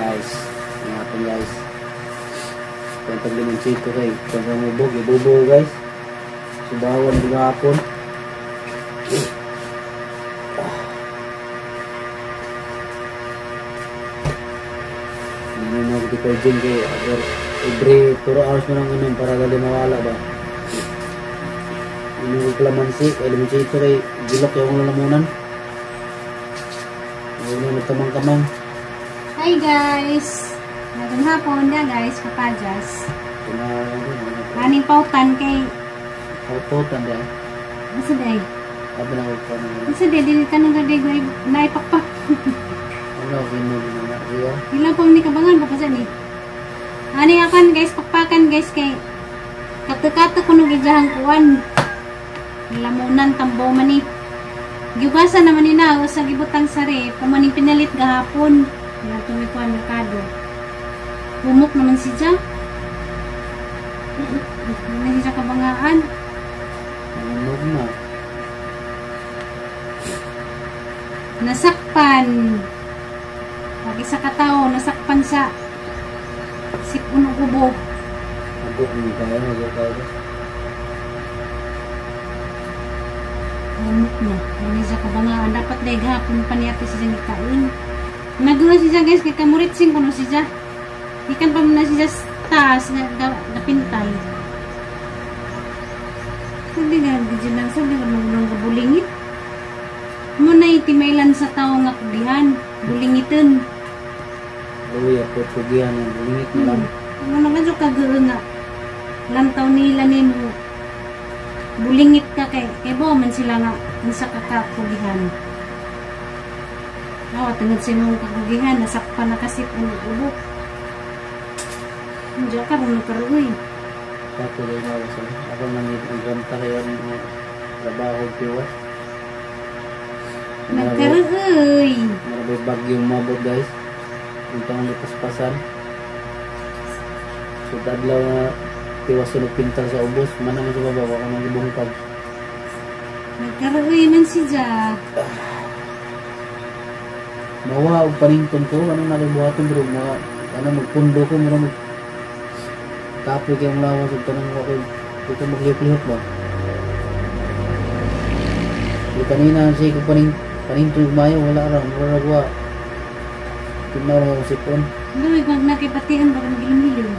Guys, ingatan guys. Kwentang limoncito kay kwentang ubog, ibubo guys. Subawan di hapon. Hindi na ako detergent kay every 2 hours mo nang inom para dali mawala ba. Inom ko kalamansi, kay limoncito kay gilok yung lalamunan. Huwag na nagkamang-kamang. Hi guys! Magandang hapon na guys, kapajas. Aning pautan kay Pautan dahil. Asa day? Abi na ko pa. Asa day? Dili ka nang gaday ko naipakpak. Ano, ginom na siya. Ilang pong ni kabangan pa pa ni. Ani akan guys, pakpakan guys kay kato-kato kuno gidjahang kuan. Lamunan tambo man ni. Giugasan naman ni na sa gibutang sa rep, pamaning pinalit gahapon. Nga tumi kuan merkado. Bumok naman si Ja. Hindi siya kabangaan. Nanog na. Nasakpan. Pag isa ka tao, nasakpan sa sipon o kubo. Agok ni kayo, agok kayo. Bumok na. Hindi siya kabangaan. Dapat dahil gahapon pa niya siya nikain. Nagulo siya guys, kay kamuritsing kuno siya. Ikan pa muna siya taas na napintal. Hindi nga, di lang sabi ko nung kabulingit. Muna itimailan sa tao nga kugihan. Bulingitan. Luya po, kugihan. Bulingit na lang. Muna nga dyan kaguro nga. Lantaw nila ni mo. Bulingit ka kay. Kay bo man sila nga sa kakakugihan. Awa, tungod sa imong kakugihan. Nasakpan na kasi ulo-ulo. Diyan ka, rin nagkaroon. Patuloy na ako. Ako nang ang kayo ng trabaho piwas. Nagkaroon. Marami bagyong mabot guys. Ito ang lipaspasan. So tadlaw na tiwas sulog pintal sa ubos. Manang sa baba, waka nang ibungkag. Nagkaroon man si Ja. Mawa og panington ko. Anong nalibuhaton bro? Mga, ano magpundo ko. Mura mag kapoy kayong lawas ug tanang ko kay dito maglihok-lihok ba? Di kanina siya ko panington mayo wala ra mura ra wa. Tinaw ra ko sipon. Luwig mag nakipatian ba kang gilom-gilom?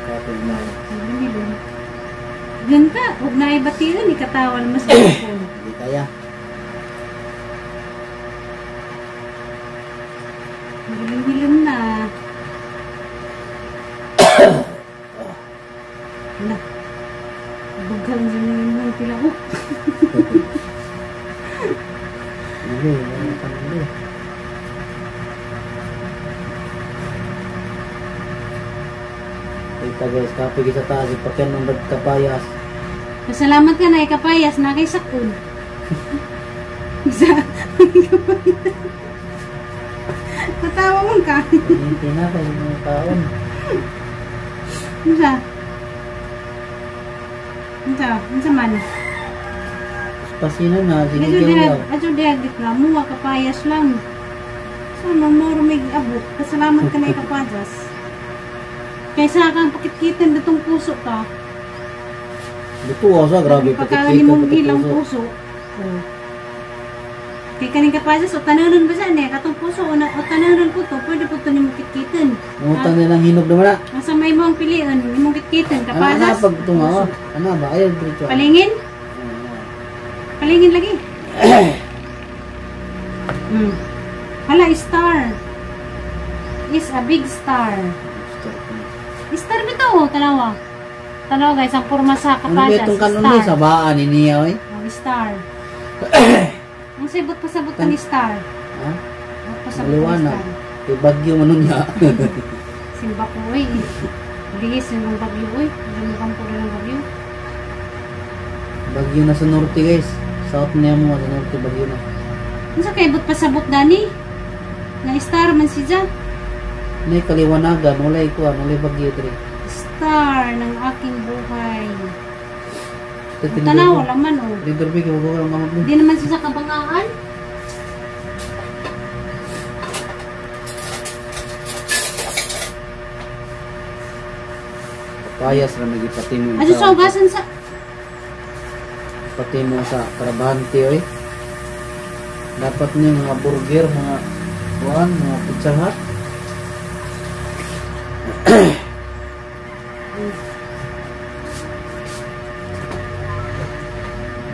Kapoy mayo. Gilom-gilom. Ganta, ug naibatian ikatawa naman sa sipon. Di kaya. Gilom-gilom na. Na. Bugang dyan na yun ng pila ko. Hindi, wala pa nila. Kita guys, kape sa taas, ipakyan ng kapayas. Pasalamat ka na, ikapayas, na kay sakon. Sa kapayas. Katawa mo ka. Hindi na, kasi mga taon. Unsa? Unsa? Unsa man? Pasino na, sige kayo. Adyo diha reklamo, kapayas lang. So, no more may abot. Pasalamat ka na ikapayas. Kaysa kang pakitkitan datong puso ka. Buto sa grabe pakitkitan datong ilang puso. Oh. Kay kaning kapayas o tananon ba siya niya katong puso o tananon po to, pwede po to nimo kitkitan. Utang nilang hinog naman na. Asa may imong pilion, imong kitkitan kapayas. Ana pag tunga. Ana ba ayo diretso. Palingin? Palingin lagi. Hala, star. Is a big star. Star bitaw, tanawa. Tanawa guys, ang porma sa kapayas. Ano itong kanon ni sa baan ni niya oy? Oh, star. Ang sabot pasabot ka ni star. Ha? Pasabot ni star. Kay bagyo man niya. Simba ko oy. Lihis ng bagyo oy. Ano po ng bagyo? Bagyo na sa norte guys. South niya mo sa norte bagyo na. Unsa kay but pasabot dani? Na star man si Ja. Nay kaliwanagan, walay kuan, walay bagyo diri. Star ng aking buhay. Tanaw, wala man oh. Hindi naman siya sa kabangaan. Kapayas ra nagipati mo. Aso sa ugasan sa Pati mo sa trabahante oy. Dapat ni mga burger, mga kuan, mga Pizza Hut.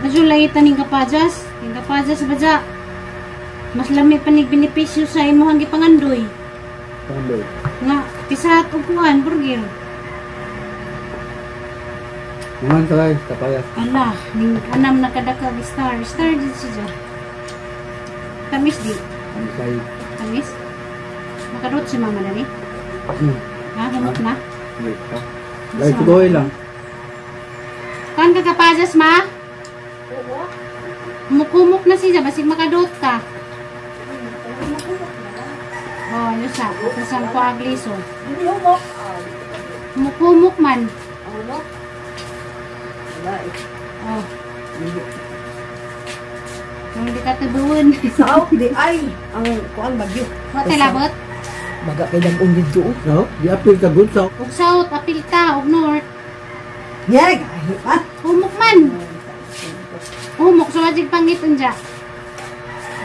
Medyo lahitan ning kapajas. Ning kapajas ba dya? Mas lami pa ning benepisyo sa imuhang gipangandoy. Pangandoy. Nga, Pizza Hut ug kuan, burger. Mga ka guys, kapayas. Ala, ning anam na kadaka star. Star din siya. Tamis di. Ang kayo. Tamis. Makarot si mama na ni. Ha, humot na. Wait ka. Like, tuloy lang. Kan ka kapajas, ma? Mukumok na siya, basig makadot ka. Oh, yun sa. Tapos ang kuagliso. Hindi humok. Mukumok man. Ano? Wala eh. Oh. Kung hindi ka tubuan. South di ay ang kuan bagyo. Wa tay labot. Baga kay dag-ong didto. No? Di apil ka good sa. Ug south, apil ta, ug north. Yeah, gahi pa. Humok man. Humok, so wajig pangit unja.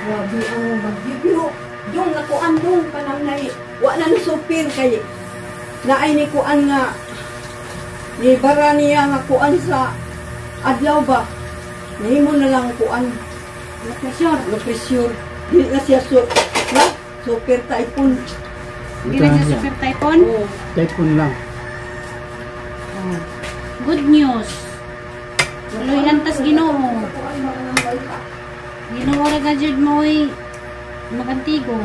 Grabe ang bagyo pero dong nakuan dong kanang nay wa na ni supir kay naay ni kuan nga ni bara niya nga kuan sa adlaw ba. Nahimo na lang kuan No pressure. no pressure. Dili na siya su na super typhoon. Hindi na siya super typhoon. Oh. Typhoon lang. Oh. Good news. Tuloy lantas Ginoo. Kuan ba ang balita? Ginoo ra ka jud mo'y magantigo.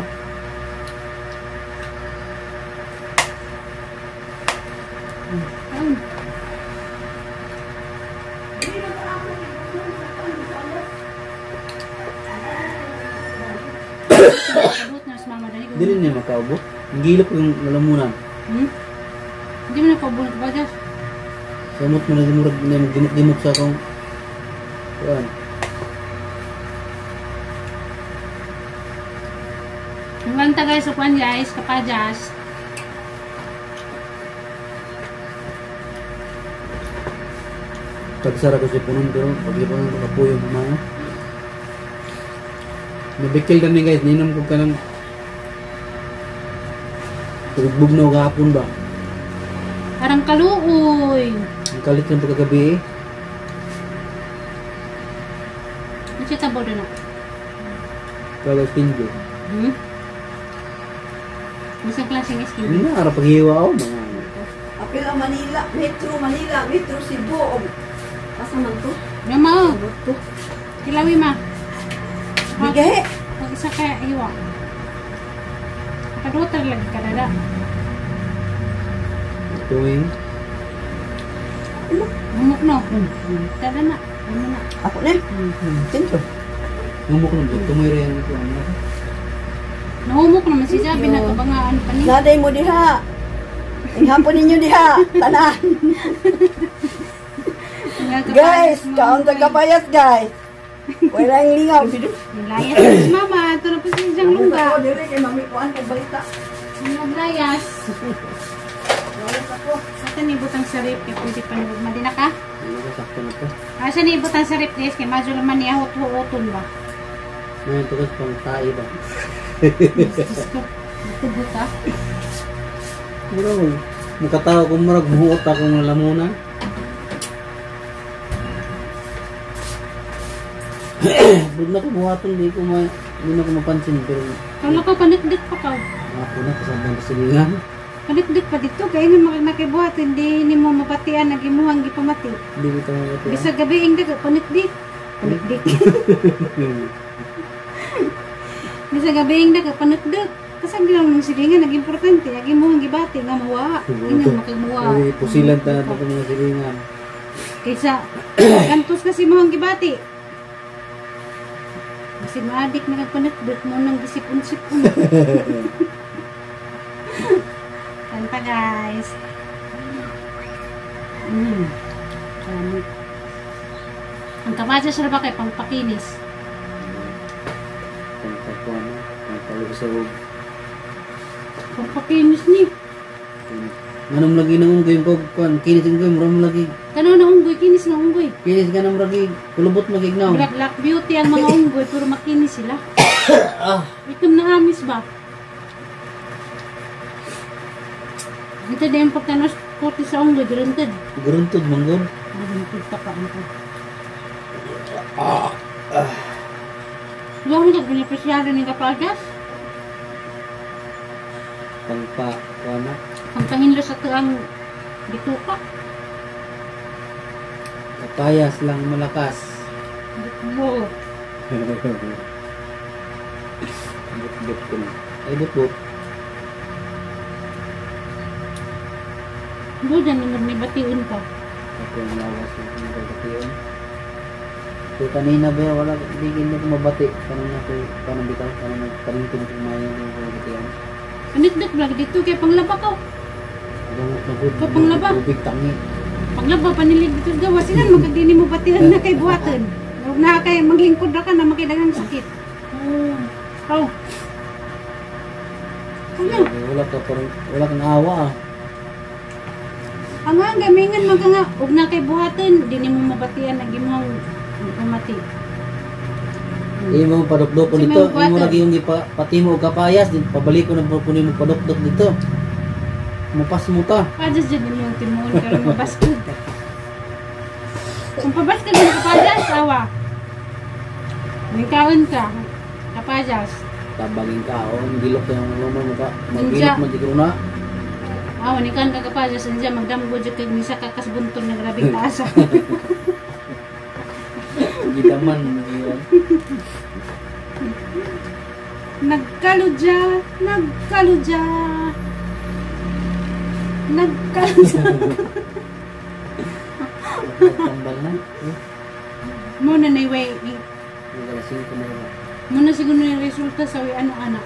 Ayun. Kabot na sa mama dali. Dili niya makaubot. Ang gilok yung lalamunan. Hindi mo na paubot ba dyan? Samot mo na murag na magdimok-dimok sa akong kuan. Ang lanta guys, sa kuan guys, kapajas. Tagsara ko si punon pero pag sipunon ko kapuyo mga. Nabikil kami guys, ninom ko ka ng tugbog na gahapon ba? Parang kaluoy. Ang kalit ng pagkagabi eh. Ano siya tabo doon? Kaya skin ko. Masang klaseng skin. Hindi na, ara paghiwa ako mga. Apil ang Manila, Metro Manila, Metro Cebu. Og asa man to? Mama, oh. Ano to? Kilawi ma. Bigahe. Pag isa kaya hiwa. Nakadutar lagi ka dada. Tuwing. Humok no. Tada na. Ano na. Ako na. Tinto. Humok na ba? Tumoy rin yung kuan na. Nahumok naman si Jabi nagkabangaan pa ni. Naday mo diha. Inghapon ninyo diha. Tanan. Guys, kaon ta kapayas guys. Walang lingaw. Layas na si mama. Ito na po si Jang Lungga. Ako dire kay mami kuan kog balita. Naglayas. Layas ako. Asa ni butang sa rep kay pwede pa nung madina ka? Ano ba? Sakto na to. Asa ni butang sa rep guys kay medyo naman niya hut-huoton ba. Ngayon to guys, pang tae ba? Diyos ko. Tubot ah. Murag, mukatawa ko murag buot akong lalamunan. Bug na ko buhaton, di ko ma, di na ko mapansin pero Kala ko panikdik pa ka. ako na kasabang kasilingan. Panikdik pa dito kay ingon makakibuhat hindi nimo mapatian ang imuhang gipamati. Hindi ko tama mapatian. Bisag gabi ing daga panikdik. Panikdik. Bisag gabi ing daga panikdik. Kasang gilang ng silingan nag importante ang imuhang gibati nga mawa. Ingon makamuwa. Uy, pusilan ta na ito mga silingan. Kaysa kantos kasi imuhang gibati. Kasi maadik na kagpanakdot mo nang gisipon-sipon. Kanta guys. Dami. Ang kapadya siya ba kay pangpakinis? Pangpakuan, pangpalusog. Pangpakinis ni. Manong lagi na unggoy ko kuan kinis unggoy murag lagi. Kano na unggoy, kinis nga unggoy. Kinis ka na murag kulubot magignaw. Black black beauty ang mga unggoy pero makinis sila. Itom na amis ba? Ito din pagtanos kuti sa unggoy, guruntod. Guruntod manggod. Guruntod ta pa ang Yung nagbenepisyaryo ni Kapagas, Pangpa kuan na. Ang pahinlo sa tuang bituka. Kapayas lang malakas. Mo. But-but ko na. Ay but-but. Budan ni ni bation pa. Ako ang lawas ng nagkakation. So kanina ba wala di gid ko mabati kanang ako kanang bitaw kanang nagpaningtong kung mayo ng batian. Anit-dit blag dito kay panglaba ka. Panglaba. Tubig tangi. Panglaba panilig dito gawa sila magkadini mo batian na kay buhaton. Huwag na kay maglingkod ra ka na makidagang sakit. Oh. Ano? Wala ka parang wala kang awa ah. Ang ang gamingan man ka nga ug na kay buhaton dini mo mabatian ang imong pamati. Imo padukdok ko dito, imo lagi yung ipatimo og kapayas, din pabalik ko na po kunin mo padukdok dito. Mapas mo ta. Pajas dyan yung timuon karon mabaskog. Kung pabaskog mo kapajas, awa. May kaon ka. Kapajas. Tabaging kaon, gilok yung ano mo ka. Magilok mo di na. Awa ni kan ka kapajas andiyan magdamgo jud kag misa ka kasbuntol na grabing taas. Gidaman yun. Nagkaludya, nagkaludya. Nagkaludya. Tambal na. Muna na way. Magalasing ko na ba? Muna siguro yung resulta sa way ano anak.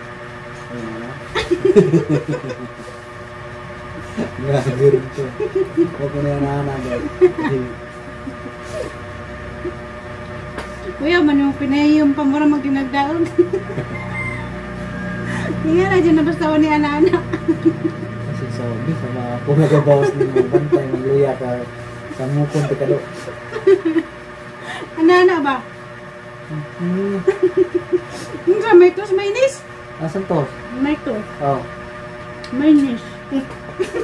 Grabe rin to. Huwag ko na yan anak. Kuya, man yung pinayong pamura magginagdaog. Hindi nga na dyan na basta ni anak-anak. Kasi sabi, sa mga kung nagabawas ng mga bantay, magluya ka sa mukon, tikalo. Anak-anak ba? Sa may tos, mainis? Asan tos? May tos. Oh. Mainis.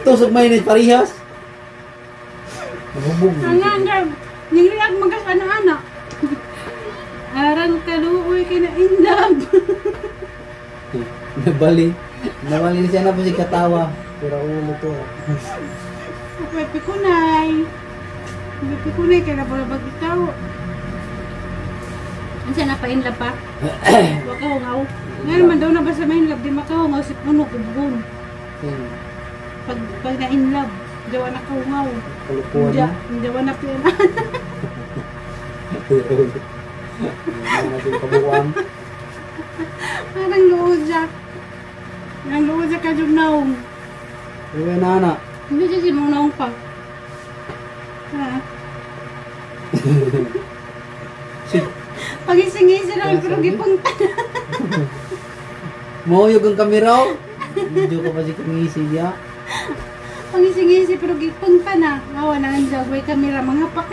Tos ug mainis parehas? Nabubog. Ang niliyag magas anak-anak. Arang kaluoy kay na inlove. Nabali. Nabali siya na po si katawa. Pero ulo to. May pikunay. May pikunay kay na bag ikaw. Ansa na pa inlove pa? Wa ka hungaw. Nga naman daw na ba sa main love di makahungaw si puno kubgon. Pag na in love, jawa na kahungaw. Kalukuan na. Jawa na pian. Kabuuan. Parang luod siya. Ang luod siya ka yung naong. Uwe na anak. Hindi siya si mong naong pa. Ha? Pagising-gising lang pero gipang Mauyog ang kamera. Hindi ko pa si kumisi niya. Pangising-gising pero gipang na. Awa na ang jagway kamera mga pak.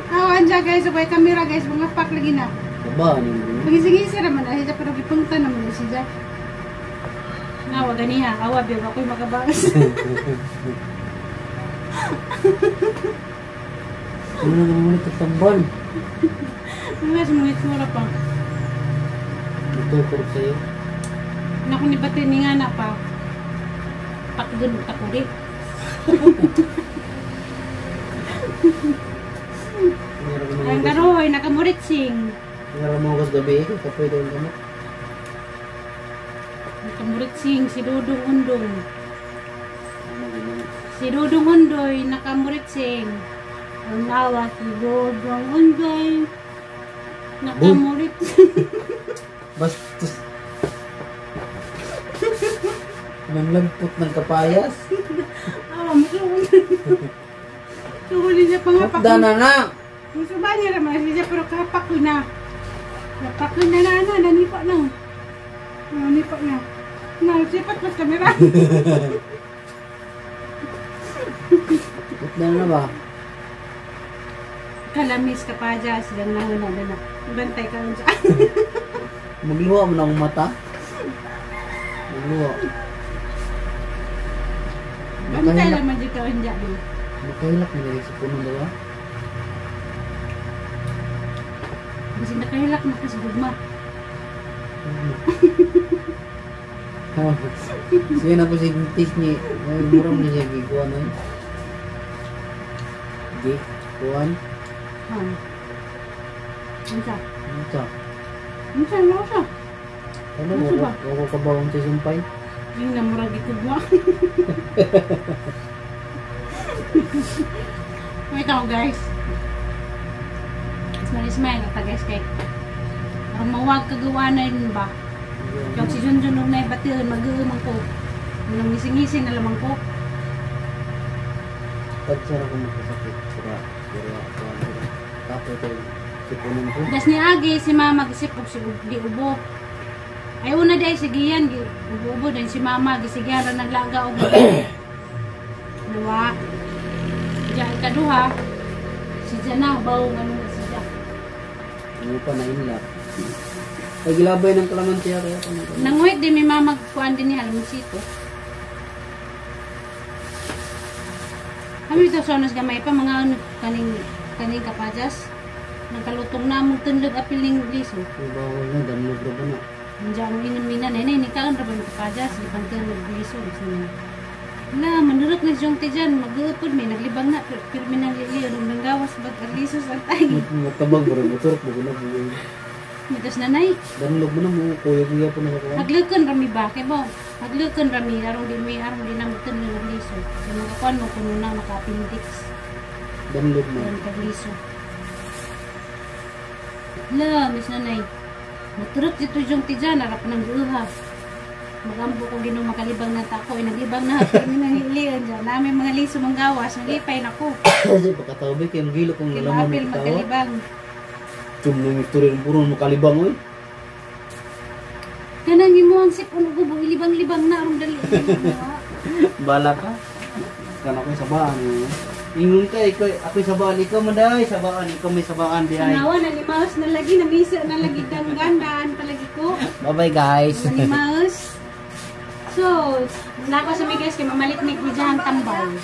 Awa ang guys, way kamera guys, mga pak lagi na. Ba ni. Pangising-gising naman na siya pero gipang naman na siya. Awa ganiha, awa biya ako'y makabagas. Ano na naman ito tambal? Ano mas mga itsura pa? Ito ko sa'yo. Naku ni Bate ni nga na pa. Pakgun takuri. Ang karoy, nakamuritsing. Meron mo kas gabi eh, kapoy daw ang gamot. Nakamuritsing, si Dudong Undong. Si Dudong Undoy, nakamuritsing. Ang nawa si Dudong Undoy, nakamuritsing. Bastos. Nanglagpot ng kapayas. Awa, musuhol. Suhulin niya pa nga. Hukda na na! Musuba niya naman siya, pero kapak ko na. Kapak ko na na, nanipa na. Ano pa na? Nasipat pas kamera. Putna na ba? Kalamis ka pa dyan. Silang nahuna na na. Bantay ka lang dyan. Magluha mo na akong mata. Magluha. Bantay naman dyan ka dyan. Makahilak na dali sa puno, diba? Kasi nakahilak na kasi gugma. Sige na po si tis ni. Ay, murang ni siya giguan na. Gi, kuan. Ha. Unsa? Unsa? Unsa na siya? Ano Unsa ba? mo? Wako ka ba unsa sumpay? Yung namurag ikugma. Wait ako guys. Smile smile na ta guys kay aron mawag kagawa na yun ba? Kaya si Junjun nung naibatihan, mag-uumang ko. Nung ngising-ngising na lamang ko. Tagsa na ko magkasakit. Sira, sira, sira. Tapos ito, sipunin ko. Das ni Agi, si Mama gisip og si di ubo. Ay una day si Gian, gi ubo-ubo din si Mama gisigyan ra naglaga og Nawa. Diyan kaduha. Si Jana baw ngano si Ja. Ano pa na inlap. Ay gilabay ng kalamansi kaya ano. Nanguhit din mi mama kuan din ni halamisito. Kami ito sonos gamay pa mga ano, kaning kaning kapajas. Nagkalutong na mong tundog apiling liso. Ay bawal na damlog ra ba na. Diyan ang inuminan eh, ni kaon ra ba yung kapajas, di pang tundog liso. La, manurot na siyong ti dyan, mag-uupod may naglibang na, pirmi ng liliyo, nung nanggawas bag liso sa tay. Matabag bro, motor ko na. Mitos nanay, Danlog mo na mo, kuyog po na sa kuan. Haglukon rami ba kay bo? Haglukon rami arong di mi arong di na mo tundog liso. Kay mga kuan mo kuno na maka-appendix. Danlog mo. Aron kagliso. La, miss nanay. Muturot dito yung tijan, narap ng guha. Magambo ko ginoo makalibang na tako, ay naglibang na kami nang hilian dyan. Namin mga liso mong gawas, naglipay na ko. Kasi pagkatabi kay magilo kung Kay laman maapil mo tawa. magkalibang. Chum nung istorya ng puro makalibang oy. Kanang imo ang sipon gubo ilibang-libang na arong dali. Bala ka. Kan ako sabaan. Ingon ka ikaw ako sabaan ikaw man day sabaan ikaw may sabaan di ay. Tanawa na ni Mouse na lagi namisa na lagi danggan palagi ko. Bye bye guys. Ni Mouse. So, nako sa mi guys kay mamalit ni Kujahan tambal.